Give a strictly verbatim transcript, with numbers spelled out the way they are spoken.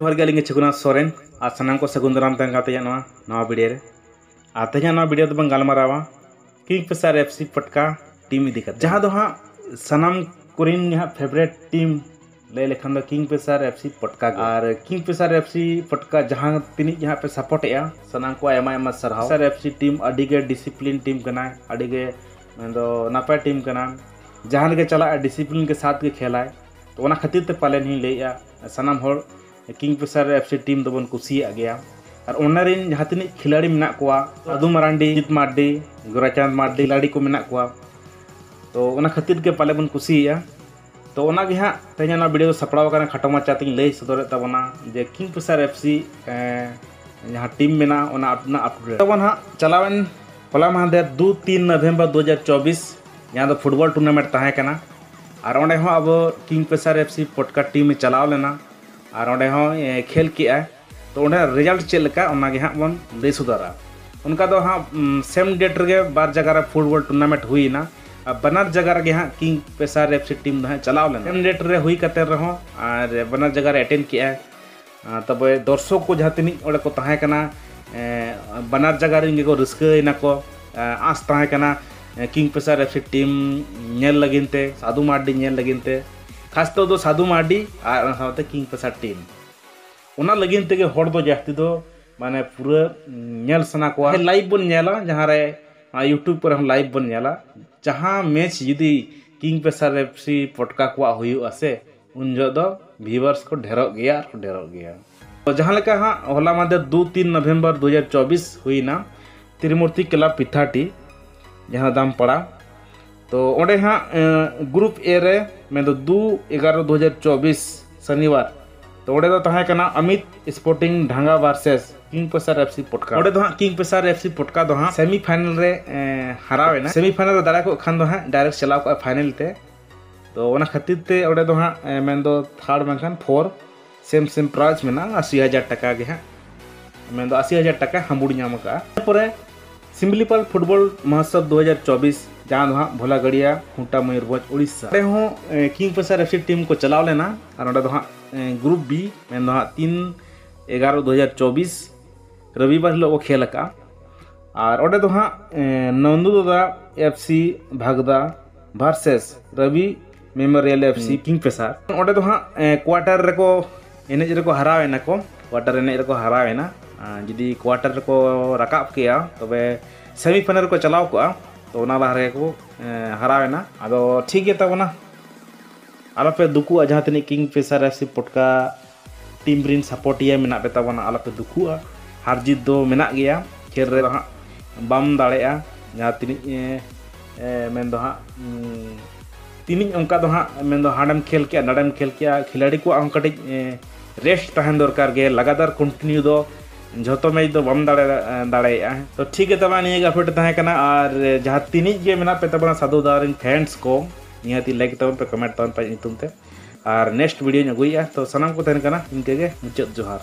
ᱡᱚᱦᱟᱨ ᱜᱮ, ᱟᱹᱞᱤᱧ ᱜᱮ ᱪᱷᱟᱹᱜᱩᱱᱟᱛᱷ ᱥᱚᱨᱮᱱ, ᱟᱨ ᱥᱟᱱᱟᱢ ᱠᱚ ᱥᱟᱹᱜᱩᱱ ᱫᱟᱨᱟᱢ ᱛᱟᱦᱮᱱ ᱠᱟᱱ ᱛᱟᱭᱟ ᱱᱚᱣᱟ ᱱᱟᱣᱟ ᱵᱷᱤᱰᱤᱭᱳ ᱨᱮ᱾ ᱟᱨ ᱛᱮᱦᱮᱧᱟᱜ ᱱᱚᱣᱟ ᱵᱷᱤᱰᱤᱭᱳ ᱫᱚᱵᱚᱱ ᱜᱟᱞᱢᱟᱨᱟᱣᱟ ᱠᱤᱝ ᱯᱷᱤᱥᱟᱨ ᱮᱯᱷ ᱥᱤ ᱯᱚᱴᱠᱟ ᱴᱤᱢ ᱤᱫᱤ ᱠᱟᱛᱮ, ᱡᱟᱦᱟᱸ ᱫᱚ ᱦᱟᱸᱜ ᱥᱟᱱᱟᱢ ᱠᱚᱨᱮᱱ ᱦᱟᱸᱜ ᱯᱷᱮᱵᱟᱨᱮᱴ ᱴᱤᱢ ᱞᱟᱹᱭ ᱞᱮᱠᱷᱟᱱ ᱫᱚ ᱠᱤᱝ ᱯᱷᱤᱥᱟᱨ ᱮᱯᱷ ᱥᱤ ᱯᱚᱴᱠᱟ ᱜᱮ᱾ ᱟᱨ ᱠᱤᱝ ᱯᱷᱤᱥᱟᱨ ᱮᱯᱷ ᱥᱤ ᱯᱚᱴᱠᱟ ᱡᱟᱦᱟᱸ ᱛᱤᱱᱟᱹᱜ ᱜᱮ ᱦᱟᱸᱜ ᱯᱮ ᱥᱟᱯᱳᱨᱴ ᱮᱜᱼᱟ, ᱥᱟᱱᱟᱢ ᱠᱚ ᱟᱭᱢᱟ ᱟᱭᱢᱟ ᱥᱟᱨᱦᱟᱣ᱾ ᱯᱷᱤᱥᱟᱨ ᱮᱯᱷ ᱥᱤ ᱴᱤᱢ ᱟᱹᱰᱤ ᱜᱮ ᱰᱤᱥᱤᱯᱞᱤᱱ ᱴᱤᱢ ᱠᱟᱱᱟ, ᱟᱹᱰᱤ ᱜᱮ ᱢᱮᱱᱫᱚ ᱱᱟᱯᱟᱭ ᱴᱤᱢ ᱠᱟᱱᱟ᱾ ᱡᱟᱦᱟᱸ ᱨᱮᱜᱮ ᱪᱟᱞᱟᱜᱼᱟ, ᱰᱤᱥᱤᱯᱞᱤᱱ ᱜᱮ ᱥᱟᱛ ᱜᱮ ᱠᱷᱮᱞᱟᱭ᱾ ᱛᱚ ᱚᱱᱟ ᱠᱷᱟᱹᱛᱤᱨ ᱛᱮ ᱯᱟᱞᱮᱱ ᱦᱚᱸᱧ ᱞᱟᱹᱭᱮᱜᱼᱟ, ᱥᱟᱱᱟᱢ ᱦᱚᱲ ᱠᱤᱝ ᱯᱷᱤᱥᱟᱨ ᱮᱯᱷ ᱥᱤ ᱴᱤᱢ ᱫᱚᱵᱚᱱ ᱠᱩᱥᱤᱭᱟᱜ ᱜᱮᱭᱟ᱾ ᱟᱨ ᱚᱱᱟ ᱨᱮᱱ ᱡᱟᱦᱟᱸ ᱛᱤᱱᱟᱹᱜ ᱠᱷᱤᱞᱟᱲᱤ ᱢᱮᱱᱟᱜ ᱠᱚᱣᱟ, ᱥᱟᱫᱷᱩ ᱢᱟᱨᱟᱱᱰᱤ, ᱡᱤᱛ ᱢᱟᱨᱰᱤ, ᱜᱳᱨᱟᱪᱟᱸᱫᱽ ᱢᱟᱨᱰᱤ, ᱠᱷᱤᱞᱟᱲᱤ ᱠᱚ ᱢᱮᱱᱟᱜ ᱠᱚᱣᱟ᱾ ᱛᱚ ᱚᱱᱟ ᱠᱷᱟᱹᱛᱤᱨ ᱜᱮ ᱯᱟᱞᱮ ᱵᱚᱱ ᱠᱩᱥᱤᱭᱟᱜᱼᱟ᱾ ᱛᱚ ᱚᱱᱟ ᱜᱮ ᱦᱟᱸᱜ ᱛᱮᱦᱮᱧᱟᱜ ᱱᱚᱣᱟ ᱵᱷᱤᱰᱤᱭᱳ ᱫᱚ ᱥᱟᱯᱲᱟᱣ ᱟᱠᱟᱱᱟ, ᱠᱷᱟᱴᱚ ᱢᱟᱪᱷᱟ ᱛᱮᱧ ᱞᱟᱹᱭ ᱥᱚᱫᱚᱨᱮᱫ ᱛᱟᱵᱚᱱᱟ ᱡᱮ ᱠᱤᱝ ᱯᱷᱤᱥᱟᱨ ᱮᱯᱷ ᱥᱤ ᱡᱟᱦᱟᱸ ᱴᱤᱢ ᱢᱮᱱᱟᱜᱼᱟ, ᱚᱱᱟ ᱟᱯᱰᱮᱴ ᱛᱟᱵᱚᱱ ᱦᱟᱸᱜ᱾ ᱪᱟᱞᱟᱣᱮᱱ ᱦᱚᱞᱟ ᱢᱟᱦᱫᱮᱨ ᱫᱩ ᱛᱤᱱ ᱱᱚᱵᱷᱮᱢᱵᱚᱨ ᱫᱩ ᱦᱟᱡᱟᱨ ᱪᱚᱵᱵᱤᱥ ᱡᱟᱦᱟᱸ ᱫᱚ ᱯᱷᱩᱴᱵᱚᱞ ᱴᱩᱨᱱᱟᱢᱮᱱᱴ ᱛᱟᱦᱮᱸ ᱠᱟᱱᱟ, ᱟᱨ ᱚᱸᱰᱮ ᱦᱚᱸ ᱟᱵᱚ ᱠᱤᱝ ᱯᱷᱤᱥᱟᱨ ᱮᱯᱷ ᱥᱤ ᱯᱚᱴᱠᱟ ᱴᱤᱢ ᱮ ᱪᱟᱞᱟᱣ ᱞᱮᱱᱟ᱾ ᱟᱨ ᱚᱸᱰᱮ ᱦᱚᱸ, ᱮ, ᱠᱷᱮᱞ ᱠᱮᱜᱼᱟᱭ᱾ ᱛᱚ ᱚᱸᱰᱮ ᱨᱮᱡᱟᱞᱴ ᱪᱮᱫ ᱞᱮᱠᱟ, ᱚᱱᱟ ᱜᱮ ᱦᱟᱸᱜ ᱵᱚᱱ ᱞᱟᱹᱭ ᱥᱚᱫᱚᱨᱟ᱾ ᱚᱱᱠᱟ ᱫᱚ ᱦᱟᱸᱜ, ᱩᱢ, ᱥᱮᱢ ᱰᱮᱴ ᱨᱮᱜᱮ ᱵᱟᱨ ᱡᱟᱭᱜᱟ ᱨᱮ ᱯᱷᱩᱴᱵᱚᱞ ᱴᱩᱨᱱᱟᱢᱮᱱᱴ ᱦᱩᱭᱮᱱᱟ᱾ ᱟᱨ ᱵᱟᱱᱟᱨ ᱡᱟᱭᱜᱟ ᱨᱮᱜᱮ ᱦᱟᱸᱜ ᱠᱤᱝ ᱯᱷᱤᱥᱟᱨ ᱮᱯᱷ ᱥᱤ ᱴᱤᱢ ᱫᱚ ᱦᱟᱸᱜ ᱪᱟᱞᱟᱣ ᱞᱮᱱᱟ᱾ ᱥᱮᱢ ᱰᱮᱴ ᱨᱮ ᱦᱩᱭ ᱠᱟᱛᱮ ᱨᱮᱦᱚᱸ ᱟᱨ ᱵᱟᱱᱟᱨ ᱡᱟᱭᱜᱟ ᱨᱮ ᱮᱴᱮᱱᱰ ᱠᱮᱜᱼᱟᱭ᱾ ᱟᱨ ᱛᱚᱵᱮ ᱫᱚᱨᱥᱚᱠ ᱠᱚ ᱡᱟᱦᱟᱸ ᱛᱤᱱᱟᱹᱜ ᱚᱸᱰᱮ ᱠᱚ ᱛᱟᱦᱮᱸ ᱠᱟᱱᱟ, ᱮ, ᱵᱟᱱᱟᱨ ᱡᱟᱭᱜᱟ ᱨᱮᱱ ᱜᱮᱠᱚ ᱨᱟᱹᱥᱠᱟᱹᱭᱮᱱᱟ ᱠᱚ᱾ ᱮ, ᱟᱸᱥ ᱛᱟᱦᱮᱸ ᱠᱟᱱᱟ, ᱮ, ᱠᱤᱝ ᱯᱷᱤᱥᱟᱨ ᱮᱯᱷ ᱥᱤ ᱴᱤᱢ ᱧᱮᱞ ᱞᱟᱹᱜᱤᱫ ᱛᱮ, ᱥᱟᱫᱷᱩ ᱢᱟᱨᱰᱤ ᱧᱮᱞ ᱞᱟᱹᱜᱤᱫ ᱛᱮ, ᱠᱷᱟᱥ ᱛᱮᱫᱚ ᱥᱟᱫᱷᱩ ᱢᱟᱨᱰᱤ ᱟᱨ ᱚᱱᱟ ᱥᱟᱶᱛᱮ ᱠᱤᱝ ᱯᱷᱤᱥᱟᱨ ᱴᱤᱢ᱾ ᱚᱱᱟ ᱞᱟᱹᱜᱤᱫ ᱛᱮᱜᱮ ᱦᱚᱲ ᱫᱚ ᱡᱟᱹᱥᱛᱤ ᱫᱚ ᱢᱟᱱᱮ ᱯᱩᱨᱟᱹ ᱧᱮᱞ ᱥᱟᱱᱟ ᱠᱚᱣᱟ᱾ ᱞᱟᱭᱤᱵᱷ ᱵᱚᱱ ᱧᱮᱞᱟ, ᱡᱟᱦᱟᱸ ᱨᱮ, ᱟ, YouTube ᱠᱚᱨᱮ ᱦᱚᱸ ᱞᱟᱭᱤᱵᱷ ᱵᱚᱱ ᱧᱮᱞᱟ᱾ ᱡᱟᱦᱟᱸ ᱢᱮᱪ ᱡᱩᱫᱤ ᱠᱤᱝ ᱯᱷᱤᱥᱟᱨ ᱮᱯᱷ ᱥᱤ ᱯᱚᱴᱠᱟ ᱠᱚᱣᱟᱜ ᱦᱩᱭᱩᱜᱼᱟ ᱥᱮ, ᱩᱱ ᱡᱚᱦᱚᱜ ᱫᱚ ᱵᱷᱤᱭᱩᱣᱟᱨᱥ ᱠᱚ ᱰᱷᱮᱨᱚᱜ ᱜᱮᱭᱟ ᱟᱨ ᱠᱚ ᱰᱷᱮᱨᱚᱜ ᱜᱮᱭᱟ᱾ ᱛᱚ ᱡᱟᱦᱟᱸ ᱞᱮᱠᱟ ᱦᱟᱸᱜ ᱦᱚᱞᱟ ᱢᱟᱦᱫᱮᱨ ᱫᱩ ᱛᱤᱱ ᱱᱚᱵᱷᱮᱢᱵᱚᱨ ᱫᱩ ᱦᱟᱡᱟᱨ ᱪᱚᱵᱵᱤᱥ ᱦᱩᱭᱱᱟ ᱛᱨᱤᱢᱩᱨᱛᱤ ᱠᱞᱟᱵᱽ ᱯᱤᱛᱷᱟᱴᱤ, ᱡᱟᱦᱟᱸ ᱫᱟᱢᱯᱟᱲᱟ᱾ ᱛᱚ ᱚᱸᱰᱮ ᱦᱟᱸᱜ, ᱮ, ᱜᱨᱩᱯ ᱮ ᱨᱮ, ᱢᱮᱱᱫᱚ ᱫᱩ ᱮᱜᱟᱨᱚ ᱫᱩ ᱦᱟᱡᱟᱨ ᱪᱚᱵᱵᱤᱥ ᱥᱚᱱᱤᱵᱟᱨ, ᱛᱚ ᱚᱸᱰᱮ ᱫᱚ ᱛᱟᱦᱮᱸ ᱠᱟᱱᱟ ᱟᱢᱤᱛ ᱥᱯᱳᱨᱴᱤᱝ ᱰᱷᱟᱝᱜᱟ ᱵᱷᱟᱨᱥᱮᱥ ᱠᱤᱝ ᱯᱷᱤᱥᱟᱨ ᱮᱯᱷ ᱥᱤ ᱯᱚᱴᱠᱟ᱾ ᱚᱸᱰᱮ ᱫᱚ ᱦᱟᱸᱜ ᱠᱤᱝ ᱯᱷᱤᱥᱟᱨ ᱮᱯᱷ ᱥᱤ ᱯᱚᱴᱠᱟ ᱫᱚ ᱦᱟᱸᱜ ᱥᱮᱢᱤ ᱯᱷᱟᱭᱱᱮᱞ ᱨᱮ, ᱮ, ᱦᱟᱨᱟᱣ ᱮᱱᱟ᱾ ᱥᱮᱢᱤ ᱯᱷᱟᱭᱱᱮᱞ ᱨᱮ ᱫᱟᱲᱮ ᱠᱚᱜ ᱠᱷᱟᱱ ᱫᱚ ᱦᱟᱸᱜ ᱰᱟᱭᱨᱮᱠᱴ ᱪᱟᱞᱟᱣ ᱠᱚᱜᱼᱟ ᱯᱷᱟᱭᱱᱮᱞ ᱛᱮ᱾ ᱛᱚ ᱚᱱᱟ ᱠᱷᱟᱹᱛᱤᱨ ᱛᱮ ᱚᱸᱰᱮ ᱫᱚ ᱦᱟᱸᱜ, ᱮ, ᱢᱮᱱᱫᱚ ᱛᱷᱟᱨᱰ ᱵᱟᱝᱠᱷᱟᱱ ᱯᱷᱳᱨ ᱥᱮᱢ ᱥᱮᱢ ᱯᱨᱟᱭᱤᱡᱽ ᱢᱮᱱᱟᱜᱼᱟ, ᱟᱥᱤ ᱦᱟᱡᱟᱨ ᱴᱟᱠᱟ ᱜᱮ ᱦᱟᱸᱜ, ᱢᱮᱱᱫᱚ ᱟᱥᱤ ᱦᱟᱡᱟᱨ ᱴᱟᱠᱟ ᱦᱟᱢᱵᱩᱲ ᱧᱟᱢ ᱟᱠᱟᱫᱼᱟ᱾ ᱤᱱᱟᱹ ᱯᱚᱨᱮ ᱥᱤᱢᱞᱤᱯᱟᱞ ᱯᱷᱩᱴᱵᱚᱞ ᱢᱚᱦᱳᱛᱥᱚᱵ ᱫᱩ ᱦᱟᱡᱟᱨ ᱪᱚᱵᱵᱤᱥ, ᱡᱟᱦᱟᱸ ᱫᱚ ᱦᱟᱸᱜ ᱵᱷᱳᱞᱟᱜᱟᱲᱤᱭᱟ, ᱠᱷᱩᱸᱴᱟ, ᱢᱚᱭᱩᱨᱵᱷᱚᱸᱡᱽ, ᱩᱲᱤᱥᱥᱟ, ᱚᱸᱰᱮ ᱦᱚᱸ, ᱮ, ᱠᱤᱝ ᱯᱷᱤᱥᱟᱨ ᱮᱯᱷ ᱥᱤ ᱴᱤᱢ ᱠᱚ ᱪᱟᱞᱟᱣ ᱞᱮᱱᱟ ᱟᱨ ᱚᱸᱰᱮ ᱫᱚ ᱦᱟᱸᱜ ᱜᱨᱩᱯ ᱵᱤ, ᱢᱮᱱᱫᱚ ᱦᱟᱸᱜ ᱛᱤᱱ ᱮᱜᱟᱨᱚ ᱫᱩ ᱦᱟᱡᱟᱨ ᱪᱚᱵᱵᱤᱥ ᱨᱚᱵᱤᱵᱟᱨ ᱦᱤᱞᱳᱜ ᱠᱚ ᱠᱷᱮᱞ ᱟᱠᱟᱫᱼᱟ᱾ ᱟᱨ ᱚᱸᱰᱮ ᱫᱚ ᱦᱟᱸᱜ ᱱᱚᱱᱫᱩ ᱫᱟᱫᱟ ᱮᱯᱷ ᱥᱤ ᱵᱷᱟᱜᱽᱫᱟ ᱵᱷᱟᱨᱥᱮᱥ ᱨᱚᱵᱤ ᱢᱮᱢᱳᱨᱤᱭᱟᱞ ᱮᱯᱷ ᱥᱤ ᱠᱤᱝ ᱯᱷᱤᱥᱟᱨ, ᱚᱸᱰᱮ ᱫᱚ ᱦᱟᱸᱜ ᱠᱳᱣᱟᱴᱟᱨ ᱨᱮᱠᱚ ᱮᱱᱮᱡ ᱨᱮᱠᱚ ᱦᱟᱨᱟᱣ ᱮᱱᱟ ᱠᱚ᱾ ᱠᱳᱣᱟᱴᱟᱨ ᱮᱱᱮᱡ ᱨᱮᱠᱚ ᱦᱟᱨᱟᱣ ᱮᱱᱟ᱾ ᱟᱨ ᱡᱩᱫᱤ ᱠᱳᱣᱟᱴᱟᱨ ᱨᱮᱠᱚ ᱨᱟᱠᱟᱵ ᱠᱮᱜᱼᱟ, ᱛᱚᱵᱮ ᱥᱮᱢᱤ ᱯᱷᱟᱭᱱᱟᱞ ᱨᱮᱠᱚ ᱪᱟᱞᱟᱣ ᱠᱚᱜᱼᱟ᱾ ᱛᱚ ᱚᱱᱟ ᱞᱟᱦᱟ ᱨᱮᱜᱮ ᱠᱚ ᱦᱟᱨᱟᱣ ᱮᱱᱟ᱾ ᱟᱫᱚ ᱴᱷᱤᱠ ᱜᱮ ᱛᱟᱵᱚᱱᱟ, ᱟᱞᱚᱯᱮ ᱫᱩᱠᱩᱜᱼᱟ᱾ ᱡᱟᱦᱟᱸ ᱛᱤᱱᱟᱹᱜ ᱠᱤᱝ ᱯᱷᱤᱥᱟᱨ ᱮᱯᱷ ᱥᱤ ᱯᱚᱴᱠᱟ ᱴᱤᱢ ᱨᱤᱱ ᱥᱟᱯᱳᱨᱴᱤᱭᱟᱹ ᱢᱮᱱᱟᱜ ᱯᱮ ᱛᱟᱵᱚᱱᱟ, ᱟᱞᱚᱯᱮ ᱫᱩᱠᱩᱜᱼᱟ᱾ ᱦᱟᱨ ᱡᱤᱛ ᱫᱚ ᱢᱮᱱᱟᱜ ᱜᱮᱭᱟ, ᱠᱷᱮᱞ ᱨᱮᱫᱚ ᱦᱟᱸᱜ ᱵᱟᱢ ᱫᱟᱲᱮᱭᱟᱜᱼᱟ᱾ ᱡᱟᱦᱟᱸ ᱛᱤᱱᱟᱹᱜ ᱮ, ᱮ, ᱢᱮᱱᱫᱚ ᱦᱟᱸᱜ ᱩᱸ, ᱛᱤᱱᱟᱹᱜ ᱚᱱᱠᱟ ᱫᱚ ᱦᱟᱸᱜ ᱢᱮᱱᱫᱚ ᱦᱟᱸᱰᱮᱢ ᱠᱷᱮᱞ ᱠᱮᱜᱼᱟ, ᱱᱟᱰᱮᱢ ᱠᱷᱮᱞ ᱠᱮᱜᱼᱟ, ᱠᱷᱤᱞᱟᱲᱤ ᱠᱚᱣᱟᱜ ᱦᱚᱸ ᱠᱟᱹᱴᱤᱡ ᱨᱮᱥᱴ ᱛᱟᱦᱮᱱ ᱫᱚᱨᱠᱟᱨ ᱜᱮ᱾ ᱞᱟᱜᱟᱛᱟᱨ ᱠᱚᱱᱴᱤᱱᱤᱭᱩ ᱫᱚ ᱡᱷᱚᱛᱚ ᱢᱮᱪ ᱫᱚ ᱵᱟᱢ ᱫᱟᱲᱮ ᱫᱟᱲᱮᱭᱟᱜᱼᱟ᱾ ᱛᱚ ᱴᱷᱤᱠ ᱜᱮ ᱛᱟᱵᱚᱱᱟ, ᱱᱤᱭᱟᱹ ᱜᱮ ᱟᱯᱰᱮᱴ ᱛᱟᱦᱮᱸ ᱠᱟᱱᱟ᱾ ᱟᱨ ᱡᱟᱦᱟᱸ ᱛᱤᱱᱟᱹᱜ ᱜᱮ ᱢᱮᱱᱟᱜ ᱯᱮ ᱛᱟᱵᱚᱱᱟ ᱥᱟᱹᱫᱷᱩ ᱫᱟ ᱨᱮᱱ ᱯᱷᱮᱱᱥ ᱠᱚ, ᱱᱤᱦᱟᱹᱛᱤ ᱞᱟᱭᱤᱠ ᱛᱟᱵᱚᱱ ᱯᱮ, ᱠᱚᱢᱮᱱᱴ ᱛᱟᱵᱚᱱ ᱯᱮ ᱧᱩᱛᱩᱢ ᱛᱮ᱾ ᱟᱨ ᱱᱮᱠᱥᱴ ᱵᱷᱤᱰᱤᱭᱳᱧ ᱟᱹᱜᱩᱭᱮᱫᱼᱟ᱾ ᱛᱚ ᱥᱟᱱᱟᱢ ᱠᱚ ᱛᱟᱦᱮᱱ ᱠᱟᱱᱟ ᱤᱱᱠᱟᱹ ᱜᱮ, ᱢᱩᱪᱟᱹᱫ ᱡᱚᱦᱟᱨ᱾